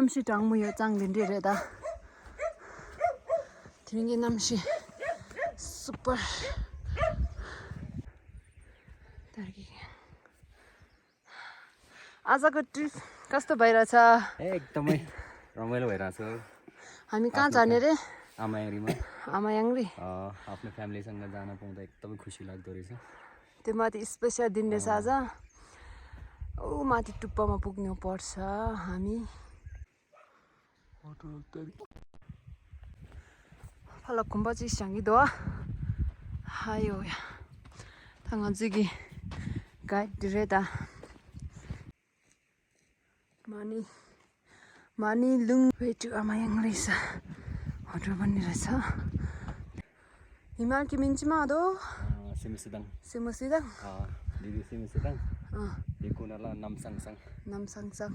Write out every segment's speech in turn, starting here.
남시 장무여 짱린리래다. 드링기 남시 super. Targi. आजको trip कस्तो भइरहेछ? एकदमै रमाइलो भइरहेछ। हामी कहाँ जाने रे? आमायाङरीमा। आमायाङरी? आफ्नो फ्यामिलीसँग जान पाउँदा एकदमै खुसी लाग्दो रहेछ। त्यो माथि स्पेसियल दिन रहेछ आज। ओ माथि टुप्पामा पुग्नु पर्छ हामी। falak kumba chi shangi do. Hayo ya. Thanga jigi guide direda. Mani lung way to Amayangri sa. Hotel bani रहेछ. हिमाल की मिन्चमा दो सिमसिदाङ दिदी सिमसिदाङ दिकुनाला नामसाङसाङ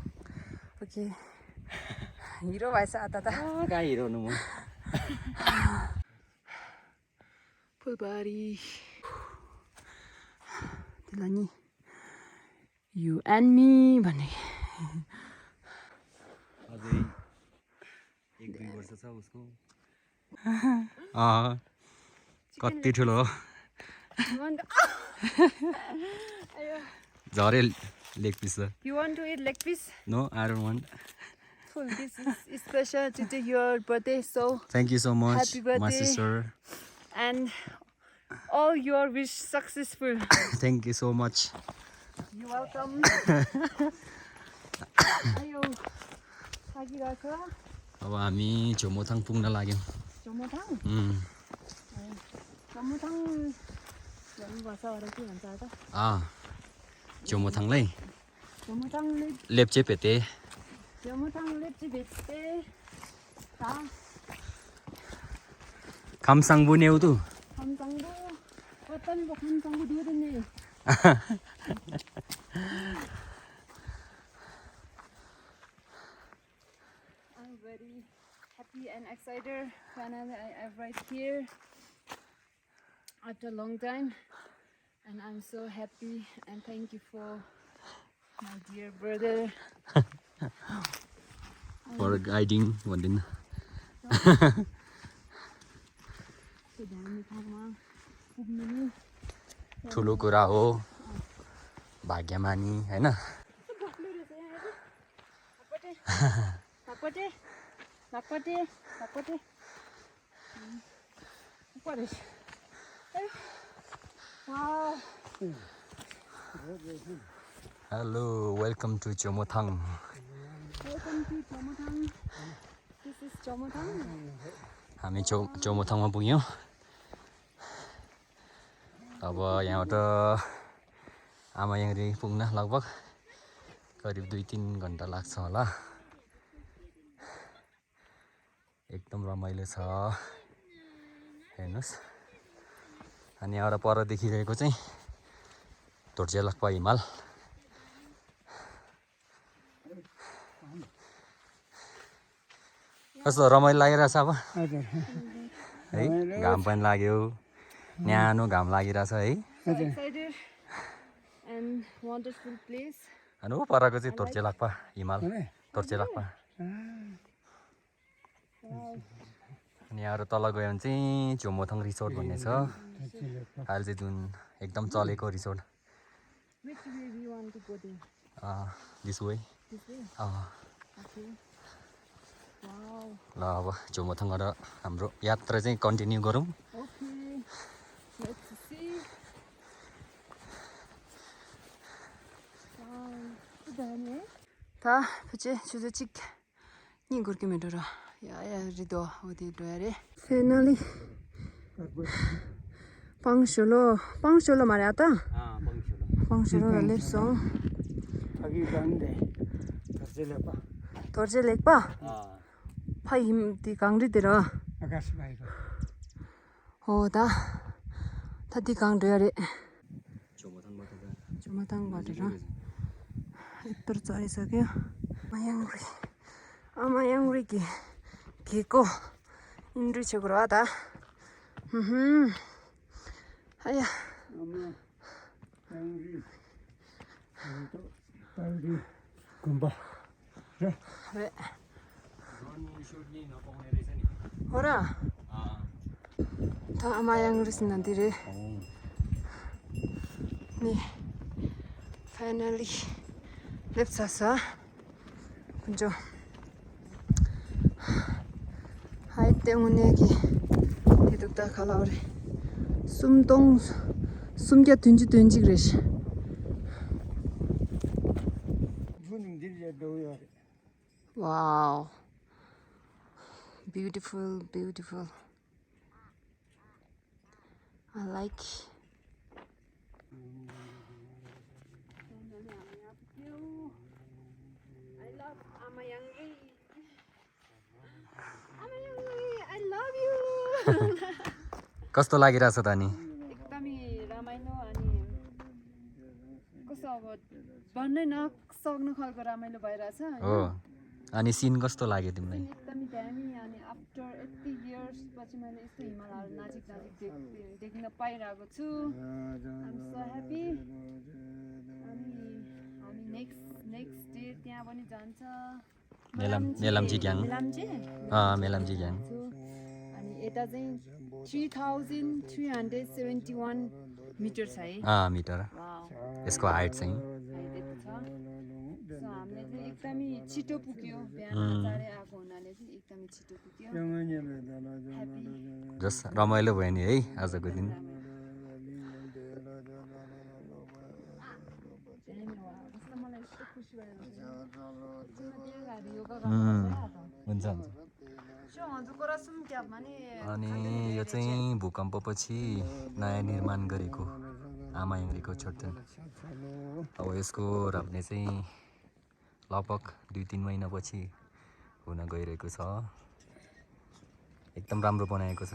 ओके हिरो भएछ आता त कहाँ हिरो हुनु म फुलबारी त्यसलाई नि you and me भन्ने अझै 1-2 वर्ष छ उसको कति ठुलो हो झरे leg piece You want to eat leg piece? No, I don't want. Full, this is special to take your birthday, so Thank you so much, happy birthday, my sister. And all your wish successful. Thank you so much. You're welcome. Ayo, lagi rasa. अब हामी झोमोथाङ पुग्न लाग्यौं झोमोथाङ झोमोथाङ भन्नु भाषा अरे के भन्छ त झोमोथाङलाई झोमोथाङ लेप्चे पेते झोमोथाङ लेप्चे पेते ता खामसाङ बुनेउ तु खामसाङ बु पतन बु खामसाङ बु दिउ दिने I'm very happy and excited when I arrived here after a long time, and I'm so happy and thank you for my dear brother for guiding भन्दिन ठुलो कुरा हो भाग्यमानी हैन Wow. Hello, welcome to Chomotang. Welcome to Chomotang. This is Chomotang. हामी चोमोथाङमा पुग्यौं अब यहाँबाट आमायाङरी पुग्न लगभग करिब 2-3 घण्टा लाग्छ होला एकदम रमाइलो छ हेर्नुस् अनि एउटा पर देखिरहेको चाहिँ तोर्जेलक्पा हिमाल कस्तो रमाइलो लागिरहेछ अब है घाम पनि लाग्यो न्यानो घाम लागिरहेछ है Excited and wonderful place. अनि परको चाहिँ तोर्जेलक्पा हिमाल तोर्जेलक्पा अनि यहाँ तल गयो भने चाहिँ झोमोथाङ रिसोर्ट भन्ने छ अहिले चाहिँ जुन एकदम चलेको resort Which way we want to go there? This way This way? Okay. Wow. ल अब झोमोथाङबाट हाम्रो यात्रा चाहिँ कन्टिन्यू गरौँ Okay. Let's see. Wow. 다 그치 주제직 니 그렇게 메더라 야야 리도 어디 도야래 페널리 빵쇼로 말이야다 빵쇼로 랩송 아기 가는데 더젤렉바 파임디 강리들어 아가씨 말고 어다 다디 강도야래 झोमोथाङबाट 조마당 바리라 이तर 자리석이야 아마양우리 기고 인류적으로 하다 하야 빨리 금방 그래 हो र 다 아마양으로 난디를 네 finally 랩사사 먼저 하이 때문에 기 대독다 갈아오래 숨겨 든지 그래시 와우 beautiful I like I love Amayangri. I love you. कस्तो लागिरहेछ त अनि एकदमै रमाइलो अनि कस्तो अब भन्नै नसक्नु खालको रमाइलो भइरहेछ हो अनि सिन कस्तो लाग्यो तिमीलाई एकदमै दामी अनि आफ्टर 80 इयर्स पछि मैले यस्तो हिमालहरू नजिक देख्न पाइरहेको छु I'm so happy अनि हामी नेक्स्ट डे त्यहाँ पनि जान्छ मेलाम्ची ग्याङ मेलाम्ची ग्याङ अनि यता चाहिँ 3371 मिटर छ है मिटर यसको हाइट चाहिँ हामीले चाहिँ एकदमै छिटो पुग्यो बिहान 4:30 आएको हुनाले चाहिँ एकदमै छिटो पुग्यो जस रमाइलो भयो नि है आजको दिन हुन्छ अनि यो चाहिँ भूकम्पपछि नयाँ निर्माण गरेको आमायाङरीको छोटन अब यसको राप्ने चाहिँ लगभग 2-3 महिनापछि हुन गइरहेको छ एकदम राम्रो बनाएको छ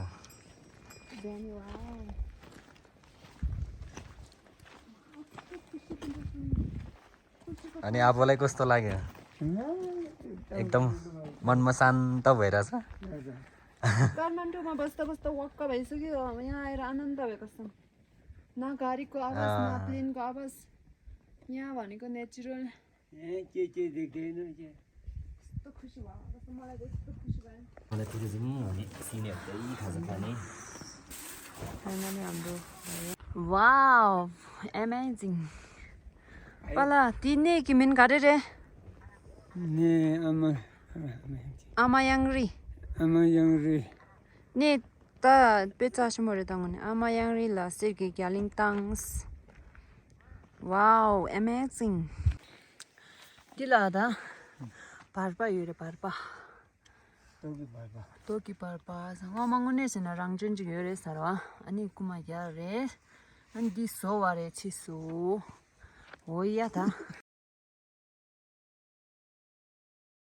अनि आफूलाई कस्तो लाग्यो एकदम मनमा शान्त भइरहेछ काठमाडौँमा बस्दा वक्क भइसक्यो यहाँ आएर आनन्द भएको छ न गाडीको आवाज न प्लेनको आवाज यहाँ भनेको नेचुरल के देख्दैन यस्तो खुसी भयो कस्तो मलाई यस्तो खुसी भयो मलाई टुरिज्म अनि सिनेहरुकै खाजा खाने फाइनली हाम्रो वाउ अमेजिङ पला तिने किमिन गाडे रे ने 아마양리 네 다 배차시 머리 당one 아마양리 라스기 갈링탕스 와우 어메이징 딜라다 바르바 유레 바르바 toki parpa sanga mangone sena rangjunji yore sarwa ani kuma yare andi so ware chisu oya ta